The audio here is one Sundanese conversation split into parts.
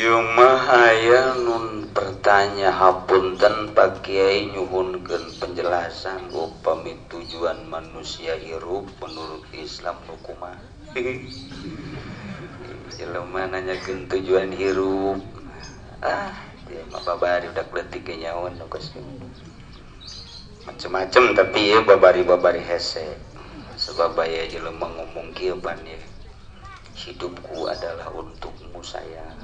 Ieu mah aya nun bertanya hapunten Pak Kiai nyuhunkeun penjelasan upami tujuan manusia hirup menurut Islam nu kumaha. Jelema nanyakeun tujuan hirup. Ah, dia mah babari udah leutik ge nyaon nu geus macem-macem tapi ieu babari-babari hese. Sebab aya jelema ngomong kieu pan ye. Hidupku adalah untukmu sayang.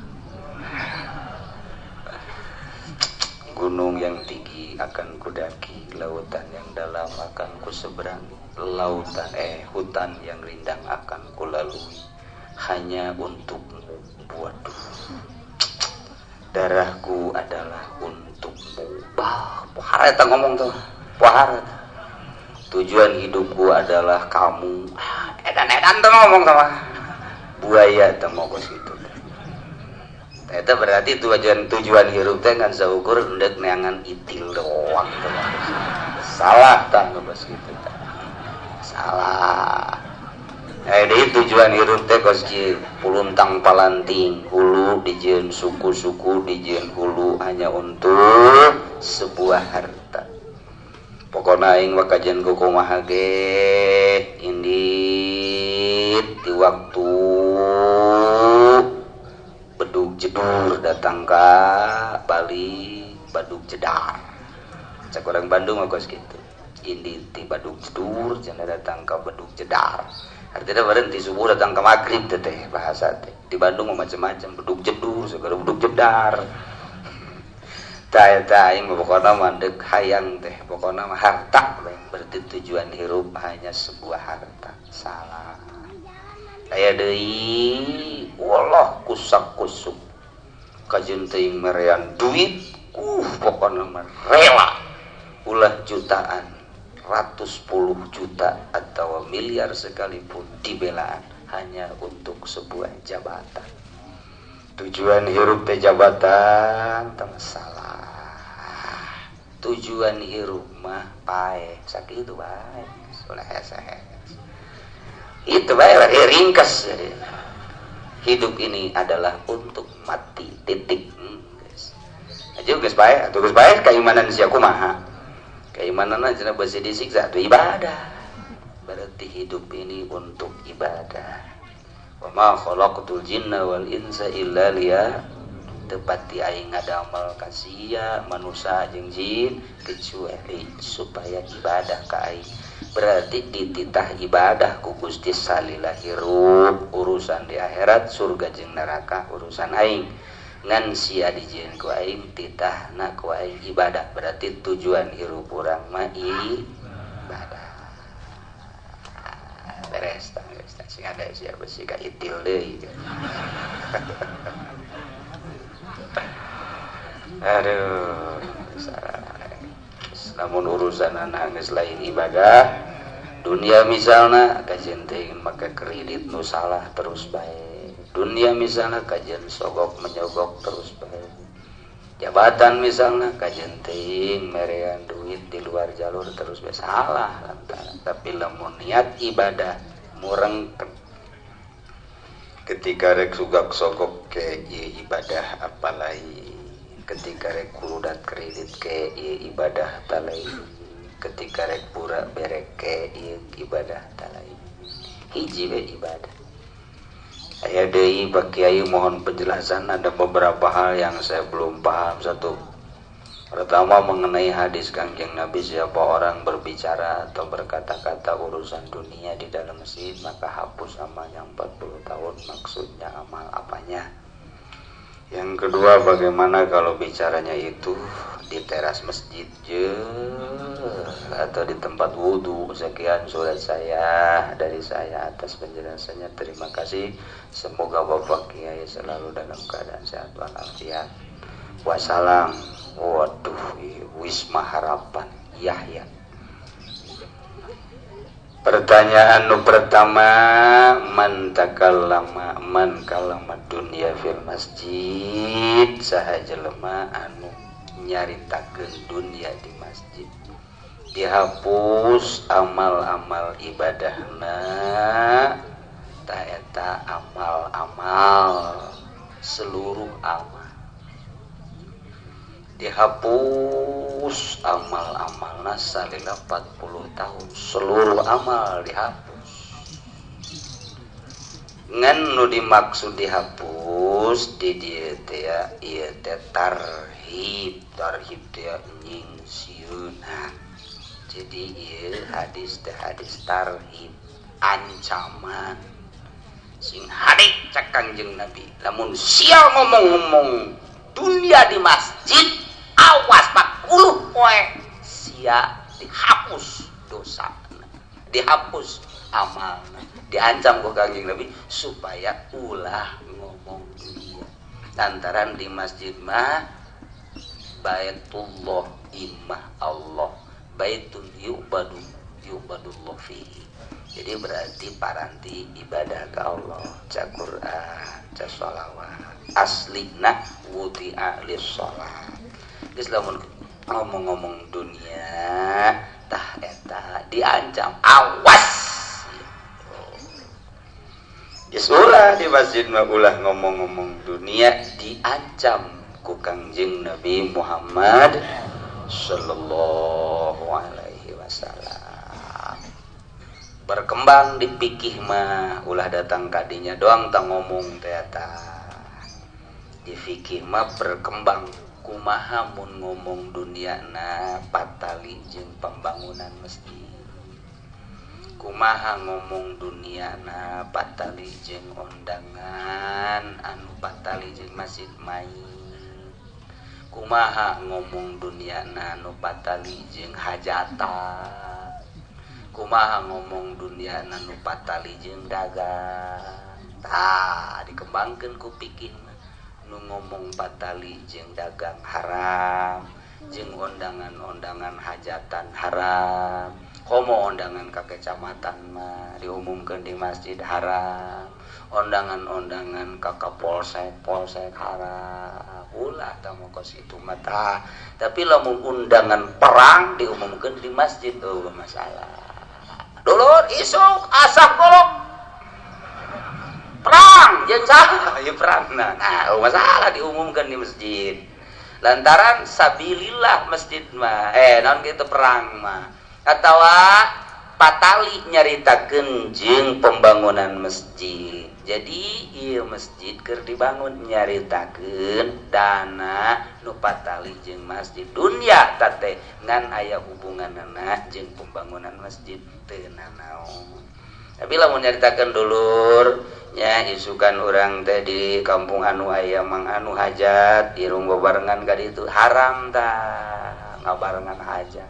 Gunung yang tinggi akan kudaki, lautan yang dalam akan kuseberangi, lautan hutan yang rindang akan kulalui, hanya untukmu. Waduh, darahku adalah untukmu. Bah, pohara eta ngomong tuh, pohara. Tujuan hidupku adalah kamu. Edan-edan tuh ngomong sama buaya teh mau kos kitu. Eta berarti tujuan hirup teh ngan saukur endek neangan itil doang teh. Salah tah nu kos kitu tah. Salah. Deui tujuan hirup teh kos kieu, puluntang palanting, hulu dijieun suku-suku dijieun hulu hanya untuk sebuah harta. Pokona aing mah kajian ku kumaha ge indit di waktu bedug jedur datang ka Bali badug jedar. Cak orang Bandung mah kos kitu. Indit ti badug jedur cenah datang ka bedug jedar. Artinya baren ti subuh datang ka magrib teh teh bahasa teh. Di Bandung mah macam-macam bedug jedur segala bedug jedar. Tah eta aing mah pokona mah deuk hayang teh pokona mah harta we. Berarti tujuan hirup hanya sebuah harta. Salah. Aya deui wallah kusak-kusuk kajeun teuing merean duit pokona mah rela ulah jutaan ratus puluh juta atau miliar sekalipun dibelaan hanya untuk sebuah jabatan. Tujuan hirup teh jabatan teh salah. Tujuan hirup mah paeh sakitu bae ulah hese. Itu bae ringkas. Hidup ini adalah untuk mati titik. Guys. Aja geus bae atuh geus bae kaimanan sia kumaha? Keimanan cenah beusi disiksa atuh ibadah. Berarti hidup ini untuk ibadah. Wa ma khalaqtul jinna wal insa illa liya. Tepati aing ngadamel ka sia manusia jeung jin kecuali supaya ibadah ka aing. Berarti dititah ibadah ku Gusti salila hirup urusan di akhirat surga jeung neraka urusan aing. Ngan sia dijieun ku aing titahna ku aing ibadah. Berarti tujuan hirup urang mah ibadah. Beres tah geus tah sing ada sia besi ka itil deui. Aduh, namun urusan anak geus lain ibadah dunia misalna kajeun teh make kredit nu salah terus bae. Dunia misalna kajeun sogok menyogok terus bae. Jabatan misalna kajeun teuing merean duit di luar jalur terus bae salah lantaran. Tapi lamun niat ibadah murengket ketika rek sugak sogok ke ieu ibadah apalagi ketika rek kuludat kredit ke ieu ibadah talai ketika rek pura berek ke ieu ibadah talai hiji we ibadah. Aya deui Pak Kiai mohon penjelasan ada beberapa hal yang saya belum paham. Satu, pertama mengenai hadis Kangjeng Nabi siapa orang berbicara atau berkata-kata urusan dunia di dalam masjid maka hapus amalnya 40 tahun, maksudnya amal apanya? Yang kedua, bagaimana kalau bicaranya itu di teras masjid je atau di tempat wudu? Sekian surat saya dari saya atas penjelasannya. Terima kasih. Semoga Bapak Kiai selalu dalam keadaan sehat walafiat. Wassalam. Waduh, Wisma Harapan Yahya. Pertanyaan nu pertama, man takallama man kalama dunya fil masjid, saha jelema anu nyaritakeun dunia di masjid dihapus amal-amal ibadahna, ta eta amal-amal seluruh amal. Dihapus amal-amalna salila 40 tahun, seluruh amal dihapus. Ngan nu dimaksud dihapus di dieu teh ieu teh tarhib, tarhib teh nyingsieunan. Jadi ieu hadis teh hadis tarhib, ancaman. Sing hadik cek Kangjeng Nabi, lamun sia ngomong-ngomong dunia di masjid, awas 40 poe sia dihapus dosa, dihapus amalna. Diancam ku Kangjeng Nabi supaya ulah ngomong dunia. Lantaran di masjid mah Baitullah, imah Allah, baitun yu'badu, yu'badullah fihi. Jadi berarti paranti ibadah ke Allah, ca Quran, ca sholawat. Aslina wudi'a lis-shalat. Geus lamun ngomong-ngomong dunia tah eta diancam, awas. Geus ulah di masjid mah ulah ngomong-ngomong dunia, diancam ku Kangjeng Nabi Muhammad sallallahu alaihi wasallam. Berkembang di pikih mah ulah datang kadinya doang tang ngomong teh eta. Di fikih mah berkembang kumaha mun ngomong duniana patali jeung pembangunan masjid. Kumaha ngomong duniana patali jeung undangan anu patali jeung masjid main. Kumaha ngomong duniana anu patali jeung hajatan. Kumaha ngomong duniana nu patali jeung dagang. Tah dikembangkeun ku pikih mah nu ngomong patali jeung dagang haram, jeung undangan-undangan hajatan haram. Komo undangan ka kecamatan mah diumumkeun di masjid haram, undangan-undangan ka kapolsek, polsek haram. Ulah tah kos itu mah tah. Tapi lamun undangan perang diumumkeun di masjid eueuh masalah. Dulur isuk asap golok perang jeung saha ieu perangna. Nah, masalah diumumkeun di masjid. Lantaran sabilillah masjid mah naon kitu perang mah. Atawa patali nyaritakeun jeung pembangunan masjid. Jadi ieu masjid keur dibangun nyaritakeun dana nu patali jeung masjid dunia teh ngan aya hubunganna jeung pembangunan masjid teu nanaon. Tapi lamun nyaritakeun dulur nya isukan urang teh di kampung anu aya mang anu hajat irung babarengan ka ditu haram tah ngabarengan hajat.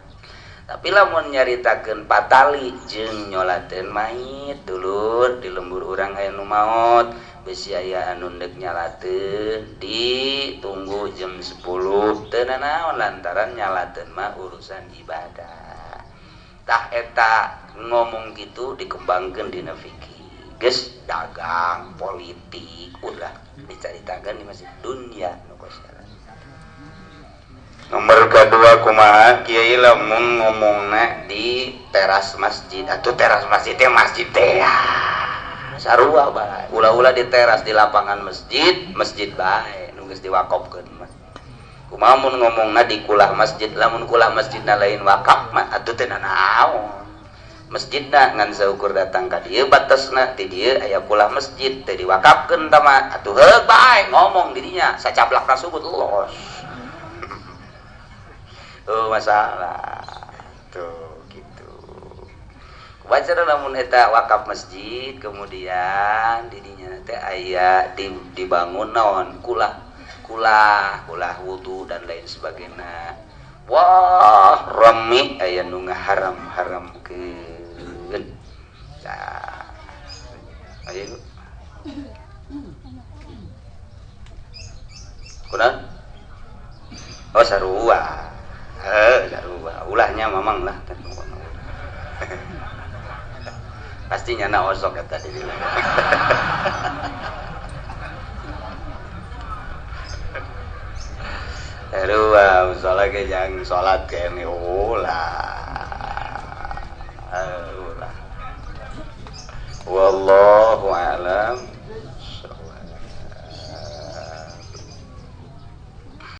Tapi lamun nyaritakeun patali jeung nyolateun mayit dulur di lembur urang aya nu maot bisi aya anu deuk nyalateun ditunggu jam 10 teu nanaon lantaran nyalateun mah urusan ibadah. Tah eta ngomong kitu dikembangkeun dina fikih. Geus dagang, politik ulah dicaritakeun di masjid dunia nu kosara. Nomor kedua kumaha kiai lamun ngomongna di teras masjid atuh teras masjid teh masjid teh sarua bae ulah-ulah di teras di lapangan masjid, masjid bae nu geus diwakofkeun mah. Kumaha mun ngomongna di kulah masjid lamun kulah masjidna lain wakaf mah atuh teu nanaon. Masjidna ngan saukur datang ka dieu batasna ti dieu aya kulah masjid teu diwakafkeun tah mah atuh heug bae ngomong di dinya sacablak kasubut los. Oh masalah tuh gitu. Wajar lamun eta wakaf masjid kemudian didinya teh aya dibangun naon kulah kulah kulah wudu dan lain sebagainya. Wah rame aya nu ngaharam-haramkeun. Tah ayo kunaon? Oh sarua. Sarua ulahnya mamang lah pastinya na osok eta di sarua salat ge jang salat kene ulah ulah wallahu